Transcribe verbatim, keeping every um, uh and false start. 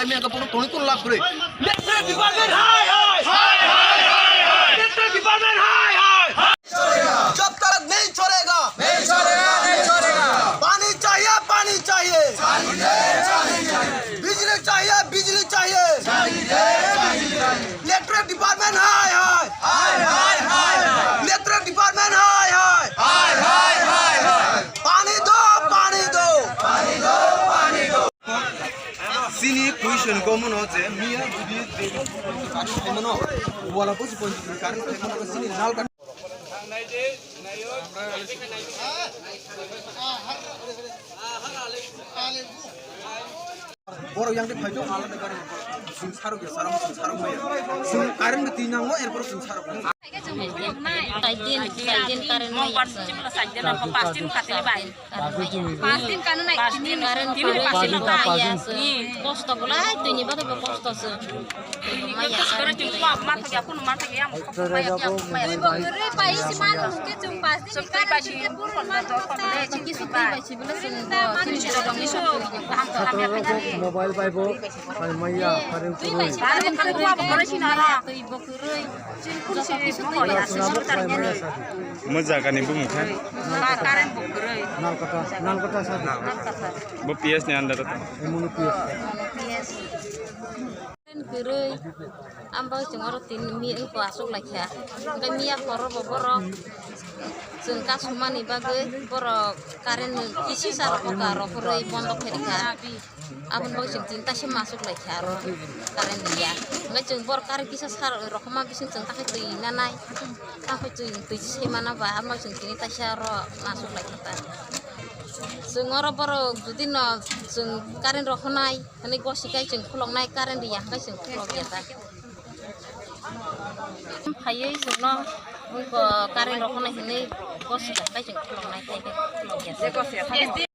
Kami ang kapung toni kun lak bre. Electric department hai hai. Hai hai hai hai. Electric department hai hai. Jab tak nahi chhodega. Nahi chhodega, nahi chhodega. Pani chahiye, pani chahiye. Pani chahiye, pani chahiye. Bijli chahiye, bijli chahiye. Pani chahiye, pani chahiye. Electric department hai hai. Hai hai hai hai. Electric department hai hai. Hai hai hai hai. Pani do, pani do. Pani do, pani do. Chini question ko mono je miya jodi je current khaimano, wala bosi point current khaimano chini nal ka. Borok yang de phaito alada current. Sung sarok ya, sarok sung sarok maya. Sung current de tinango, erpor sung sarok. Saidin, saidin current maya. Pass din khatini bai. Pass din kanu nai. Pass din kanu nai. Tini pass din kanu nai. Kosto bolai tini bade bo kosto se. Maya. Kore tini ko ma thagi, aku ma thagi, am ko maya, am ko maya. Bai si man ke chung pass din. Sotri pass din. Mobile bai bo, bai maya, current kurui. Mo jaga ni bumung khe? Nalkata, Nalkata sadi. Bo P S ni under o to? Emono P S. Current kwrwi, ang bagwi chwng oro tini mi wngkha aswk laikha. Hwnkhe miya phoro bo borok chwng kasumani bagwi borok current ni kisi sa rokha, rokhorwi bondo khairikha. Aboni bagwi chwng tini taisa ma aswk laikha aro current ya. Hwnkhe chwng borok current kisa sa rokhorma bising chwng takhai twi nanai. Takhai twi twi se mana ba, amo chwng tini taisa oro ma aswk laikha ta. Chwng oro borok jodi no chwng current rokhonai. Hwnwi gosikai chwng khuloknai, current ya hwnkhe chwng khulokya ta. Phaiwi chwngno wngkha current rok hwnwi hwnwi gosikai chwng khuloknai, tei khe khulokya ta.